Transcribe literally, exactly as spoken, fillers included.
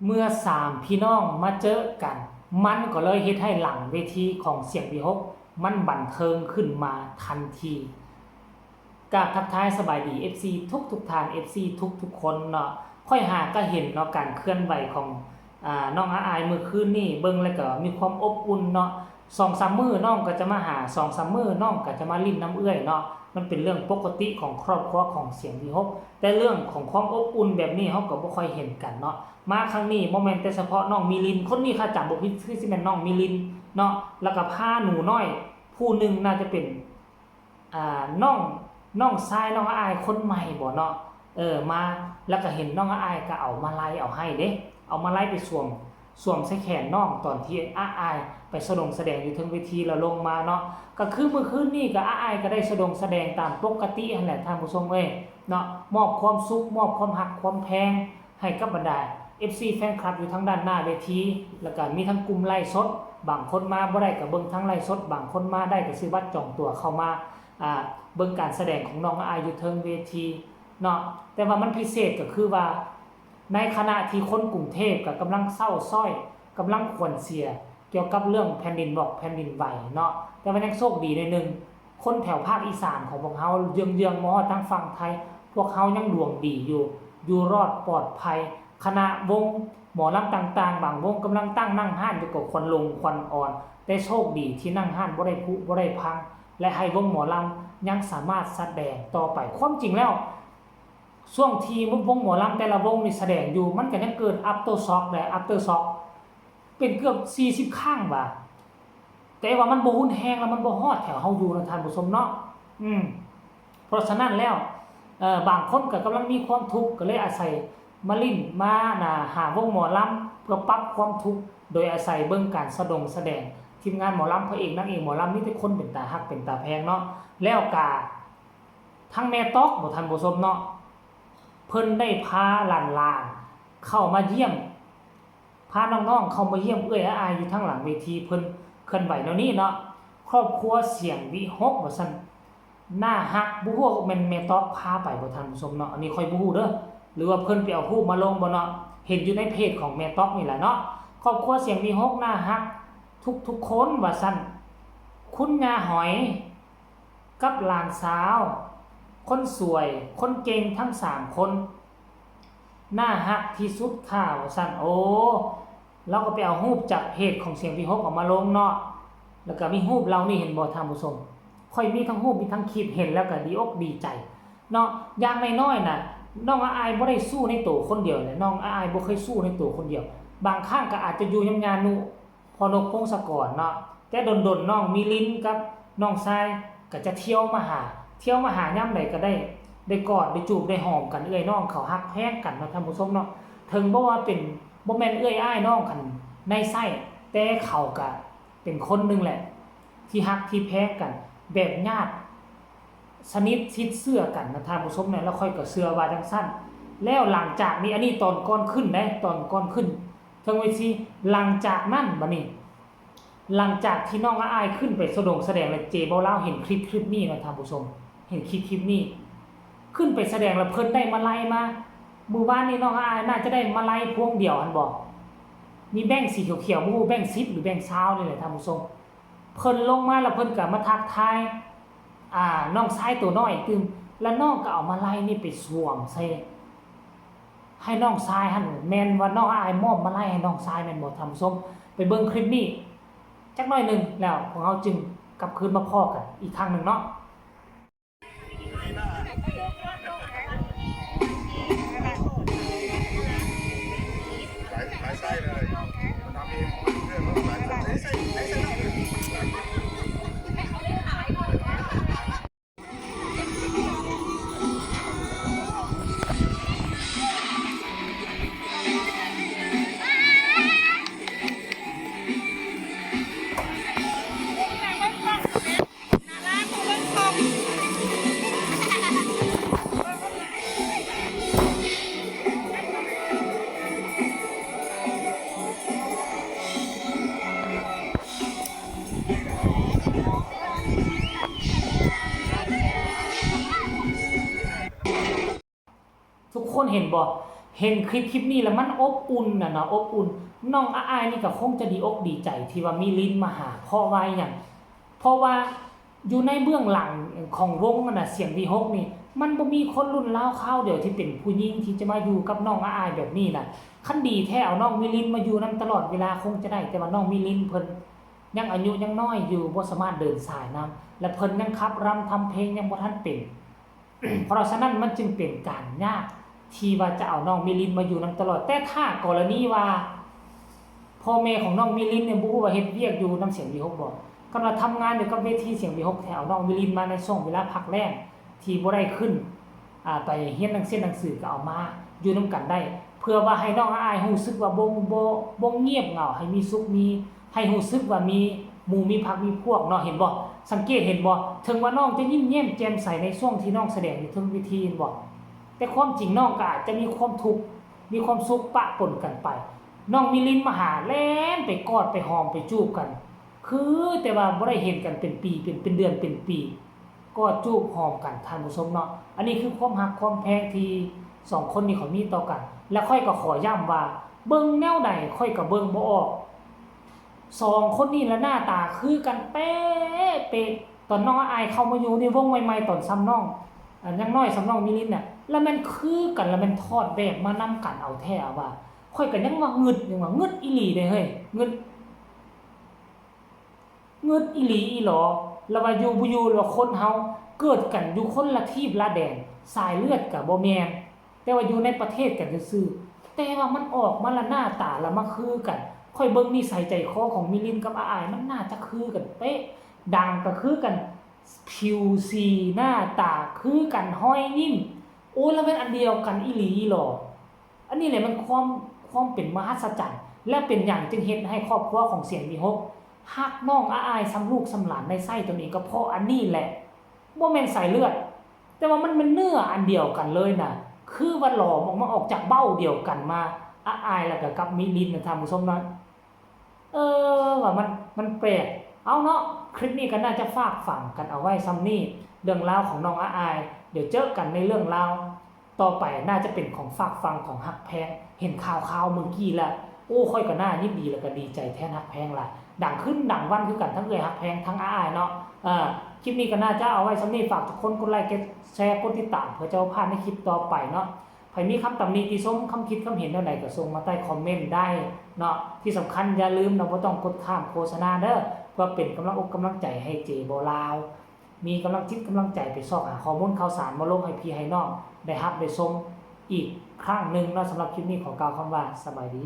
เมื่อสามพี่น้องมาเจอกัน มันก็เลยเฮ็ดให้หลังเวทีของเสียงวีหกมันบันเทิงขึ้นมาทันที กราบทักทายสบายดี เอฟซี ทุกๆท่าน เอฟซี ทุกๆคนเนาะ ข้อยหากะเห็นเนาะ การเคลื่อนไหวของ อ่า น้องอาอายมื้อคืนนี้ เบิ่งแล้วก็มีความอบอุ่นเนาะ สองสามมื้อน้องก็จะมาหา สองสามมื้อน้องก็จะมาเล่นนำเอื้อยเนาะ มันเป็นเรื่องปกติของครอบครัวของเสียงวีหก แต่เรื่องของความอบอุ่นแบบนี้เฮาก็บ่ค่อยเห็นกันเนาะ มาครั้งนี้บ่แม่นแต่เฉพาะน้องมิลิน คนนี้ถ้าจำบ่ผิดคือสิแม่นน้องมิลินเนาะ แล้วก็พาหนูน้อยผู้หนึ่ง น่าจะเป็น อ่า น้อง น้องชายน้องอาอายคนใหม่บ่เนาะ เออ มา แล้วก็เห็นน้องอาอายก็เอามาลัยเอาให้เด้ เอามาลัยไปสวม สวมใส่แขนน้องตอนที่อาอายไปแสดง แสดงอยู่เทิงเวทีแล้วลงมาเนาะ ก็คือมื้อคืนนี้ก็อาอายก็ได้แสดง แสดงตามปกติหั้นแหละท่านผู้ชมเอ้ยเนาะ มอบความสุข มอบความฮักความแพง ให้กับบรรดา เอฟซี แฟนคลับอยู่ทางด้านหน้าเวที แล้วก็มีทั้งกลุ่มไลฟ์สด บางคนมาบ่ได้ก็เบิ่งทางไลฟ์สด บางคนมาได้ก็ซื้อบัตรจองตั๋วเข้ามา อ่า เบิ่งการแสดงของน้องอาอายอยู่เทิงเวทีเนาะ แต่ว่ามันพิเศษก็คือว่า ในขณะที่คนกรุงเทพฯก็กำลังเศร้าส้อย กำลังขวัญเสีย เกี่ยวกับเรื่องแผ่นดินบอกแผ่นดินไหวเนาะ แต่ว่ายังโชคดีหน่อยหนึ่ง คนแถวภาคอีสานของพวกเฮาเยื้องๆมาฮอดทางฝั่งไทย พวกเฮายังดวงดีอยู่ อยู่รอดปลอดภัย คณะวงหมอลำต่างๆ บางวงกำลังตั้งนั่งฮ้านอยู่กับควันลงควันอ่อน แต่โชคดีที่นั่งฮ้านบ่ได้ผุบ่ได้พัง และให้วงหมอลำยังสามารถแสดงต่อไป ความจริงแล้ว ช่วงที่วงหมอลำแต่ละวงนี่แสดงอยู่ มันก็ยังเกิด after shock และ after shock เป็นเกือบสี่สิบครั้งว่ะ แต่ว่ามันบ่รุนแรง แล้วมันบ่ฮอดแถวเฮาอยู่นะท่านผู้ชมเนาะ อืม เพราะฉะนั้นแล้ว เอ่อ บางคนก็กำลังมีความทุกข์ ก็เลยอาศัยมาเล่น มาน่ะ หาวงหมอลำ เพื่อปรับความทุกข์ โดยอาศัยเบิ่งการแสดง แสดง ทีมงานหมอลำ พระเอกนางเอกหมอลำ มีแต่คนเป็นตาฮักเป็นตาแพงเนาะ แล้วกะ ทั้งแม่ต๊อกบ่ท่านผู้ชมเนาะ เพิ่นได้พาหลานๆเข้ามาเยี่ยม พาน้องๆเข้ามาเยี่ยมเอื้อยอาอายอยู่ทางหลังเวที เพิ่นเคลื่อนไหวแนวนี้เนาะ ครอบครัวเสียงวีหกว่าซั่น น่าฮัก บ่ฮู้ว่าแม่นแม่ต๊อกพาไปบ่ท่านผู้ชมเนาะ อันนี้ข้อยบ่ฮู้เด้อ หรือว่าเพิ่นไปเอารูปมาลงบ่เนาะ เห็นอยู่ในเพจของแม่ต๊อกนี่แหละเนาะ ครอบครัวเสียงวีหกน่าฮักทุกๆคนว่าซั่น คุณย่าหอย กับหลานสาว คนสวย คนเก่งทั้งสามคน น่าฮักที่สุดค่ะ ว่าซั่น โอ้ เราก็ไปเอารูปจากเพจของเสียงวีหกออกมาลงเนาะ แล้วก็มีรูปเหล่านี้ เห็นบ่ท่านผู้ชม ข้อยมีทั้งรูปมีทั้งคลิป เห็นแล้วก็ดีอกดีใจเนาะ อย่างน้อยๆน่ะ น้องอาอายบ่ได้สู้ในตัวคนเดียวแหละ น้องอาอายบ่เคยสู้ในตัวคนเดียว บางครั้งก็อาจจะอยู่นำย่านุ พ่อนกพงศกรเนาะ แต่ดนๆน้องมิลินกับน้องชายก็จะเที่ยวมาหา เที่ยวมาหายามใดก็ได้ ได้กอด ได้จูบ ได้หอมกัน เอื้อยน้องเขาฮักแพงกันเนาะท่านผู้ชมเนาะ ถึงบ่ว่าเป็น บ่แม่นเอื้อยอ้ายน้องกันในไส้ แต่เขาก็เป็นคนหนึ่งแหละ ที่ฮักที่แพงกัน แบบญาติ สนิทชิดเชื่อกันนะท่านผู้ชมเนี่ย แล้วข้อยก็เชื่อว่าจั่งซั้น แล้วหลังจากนี้ อันนี้ตอนก่อนขึ้นเด้ ตอนก่อนขึ้นเทิงเวที หลังจากนั้นบัดนี้ หลังจากที่น้องอาอายขึ้นไปแสดง แสดงแล้ว เจเบาลาวเห็นคลิปคลิปนี้นะท่านผู้ชม เห็นคลิปคลิปนี้ ขึ้นไปแสดงแล้วเพิ่นได้มาลัยมา มื้อวานนี้น้องอาอายน่าจะได้มาลัยพวงเดียวหั่นบ่ มีแบงค์สีเขียวๆ บ่ฮู้แบงค์สิบหรือแบงค์ซาวนี่แหละท่านผู้ชม เพิ่นลงมาแล้วเพิ่นก็มาทักทาย อ่า น้องชายตัวน้อยตื่ม แล้วน้องก็เอามาลัยนี่ไปสวมใส่ ให้น้องชายหั่น แม่นว่าน้องอาอายมอบมาลัยให้น้องชายแม่นบ่ท่านผู้ชม ไปเบิ่งคลิปนี้จักหน่อยหนึ่ง แล้วพวกเราจึงกลับคืนมาพ้อกันอีกครั้งหนึ่งเนาะ หลาย หลายไส้เลย ทำเอง เรื่องหลายไส้ ทุกคนเห็นบ่ เห็นคลิปคลิปนี้แล้วมันอบอุ่นน่ะเนาะ อบอุ่น น้องอาอายนี่ก็คงจะดีอกดีใจที่ว่ามิลินมาหา เพราะว่าอหย่าง เพราะว่าอยู่ในเบื้องหลังของวงนั่นน่ะ เสียงวีหกนี่ มันบ่มีคนรุ่นราวคราวเดียวที่เป็นผู้หญิงที่จะมาอยู่กับน้องอาอายแบบนี้น่ะ คันดีแท้เอาน้องมิลินมาอยู่นำตลอดเวลาคงจะได้ แต่ว่าน้องมิลินเพิ่นยังอายุยังน้อยอยู่ บ่สามารถเดินสายนำ และเพิ่นยังขับรำทำเพลงยังบ่ทันเป็น เพราะฉะนั้นมันจึงเป็นการยากที่ว่าจะเอาน้องมิลินมาอยู่นำตลอด แต่ถ้ากรณีว่า พ่อแม่ของน้องมิลินเนี่ยบ่ฮู้ว่าเฮ็ดเวียกอยู่นำเสียงวีหกบ่ คันว่าทำงานอยู่กับเวทีเสียงวีหก แท้เอาน้องมิลินมาในช่วงเวลาพักแลงที่บ่ได้ขึ้น อ่า ไปเรียนหนังเรียนหนังสือก็เอามาอยู่นำกันได้ เพื่อว่าให้น้องอาอายรู้สึกว่าบ่ บ่ บ่เงียบเหงา ให้มีสุขมี ให้รู้สึกว่ามีหมู่มีพรรคมีพวกเนาะ เห็นบ่ สังเกตเห็นบ่ ถึงว่าน้องจะยิ้มแย้มแจ่มใสในช่วงที่น้องแสดงอยู่เทิงเวที เห็นบ่ แต่ความจริงน้องก็อาจจะมีความทุกข์ มีความสุขปะปนกันไป น้องมิลินมาหา แล่นไปกอดไปหอมไปจูบกัน คือแต่ว่าบ่ได้เห็นกันเป็นปี เป็น เป็นเดือนเป็นปี กอดจูบหอมกัน ท่านผู้ชมเนาะ อันนี้คือความฮักความแพงที่สองคนนี้เขามีต่อกัน และข้อยก็ขอย้ำว่า เบิ่งแนวใดข้อยก็เบิ่งบ่ออก สองคนนี้ละหน้าตาคือกันเป๊ะเป๊ะ ตอนน้องอาอายเข้ามาอยู่ในวงใหม่ๆ ตอนส่ำน้อง อ่า ยังน้อยส่ำน้องมิลินน่ะ แล้วแม่นคือกัน แล้วแม่นถอดแบบมานำกันเอาแท้ว่า ข้อยก็ยังว่างึด ยังว่างึดอีหลีเด้เฮ้ย งึด งึดอีหลีอีหลอ แล้วว่าอยู่บ่อยู่ แล้วคนเฮาเกิดกันอยู่คนละทีปละแดน สายเลือดก็บ่แม่น แต่ว่าอยู่ในประเทศกันซื่อๆ แต่ว่ามันออกมาละหน้าตาละมาคือกัน ข้อยเบิ่งนิสัยใจคอของมิลินกับอาอาย มันน่าจะคือกันเป๊ะ ดังก็คือกัน ผิวสีหน้าตาคือกัน ฮอยยิ้ม โอ้ย แล้วแม่นอันเดียวกันอีหลีอีหลอ อันนี้แหละมันความ ความเป็นมหัศจรรย์ และเป็นหยังจึงเฮ็ดให้ครอบครัวของเสียงวีหกฮักน้องอาอายส่ำลูกส่ำหลานในไส้ตนเอง ก็เพราะอันนี้แหละ บ่แม่นสายเลือด แต่ว่ามันเป็นเนื้ออันเดียวกันเลยน่ะ คือว่าหลอมออกมา ออกจากเบ้าเดียวกันมา อาอายแล้วก็กับมิลินน่ะ ท่านผู้ชมเนาะ เออ ว่ามัน มันแปลก เอาเนาะ คลิปนี้ก็น่าจะฝากฝังกันเอาไว้ส่ำนี้ เรื่องราวของน้องอาอาย เดี๋ยวเจอกันในเรื่องราวต่อไป น่าจะเป็นของฝากฝังของฮักแพง เห็นข่าวๆ เมื่อกี้แล้ว โอ้ ข้อยก็น่ายินดีแล้วก็ดีใจแทนฮักแพงหลาย ดังขึ้นดังวันคือกัน ทั้งเอื้อยฮักแพง ทั้งอาอายเนาะ เออ คลิปนี้ก็น่าจะเอาไว้ส่ำนี้ ฝากทุกคนกดไลค์ กดแชร์ กดติดตาม เพื่อจะบ่พลาดในคลิปต่อไปเนาะ ไผมีคำตำหนิติชม คำคิดคำเห็นแนวใดก็ส่งมาใต้คอมเมนต์ได้เนาะ ที่สำคัญอย่าลืมเนาะ บ่ต้องกดข้ามโฆษณาเด้อ เพื่อเป็นกำลังอกกำลังใจให้เจบ่ลาว มีกำลังจิตกำลังใจไปซอกหาข้อมูลข่าวสารมาลงให้พี่ให้น้องได้ฮับได้ชมอีกครั้งหนึ่งเนาะ สำหรับคลิปนี้ขอกล่าวคำว่าสบายดี